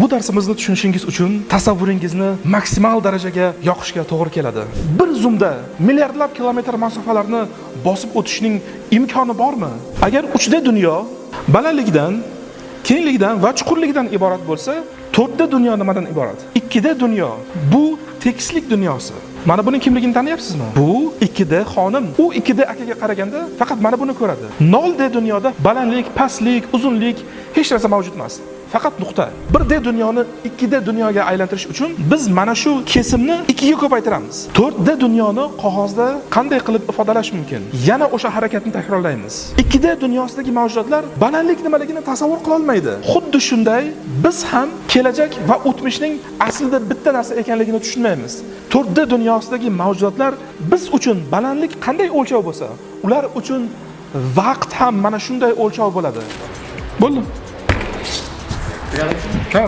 Bu darsimizni tushunishingiz uchun tasavvuringizni maksimal darajaga yoqishga to'g'ri keladi. Bir zumda milliardlab kilometr masofalarni bosib o'tishning imkoni bormi? Agar 3D dunyo balandlikdan, kenglikdan va chuqurlikdan iborat bo'lsa, 4D dunyo nimadan iborat? 2D dunyo bu tekislik dunyosi. Mana buning kimligini taniyapsizmi? Bu 2D xonim. U 2D akaga qaraganda faqat mana buni ko'radi. 0D dunyoda balandlik, pastlik, uzunlik hech narsa mavjud emas. Faqat nuqta. 1D dunyoni 2D dunyoga aylantirish uchun biz mana shu kesimni 2 ga ko'paytiramiz. 4D dunyoni qog'ozda qanday qilib ifodalash mumkin? Yana o'sha harakatni takrorlaymiz. 2D dunyosidagi mavjudotlar balandlik nimaligini tasavvur qila olmaydi. Xuddi shunday biz ham kelajak va o'tmishning aslida bitta narsa ekanligini tushunmaymiz. 4D dunyosidagi mavjudotlar biz uchun balandlik qanday o'lchov bo'lsa, ular uchun vaqt ham mana shunday o'lchov bo'ladi. Bo'ldi. Ha.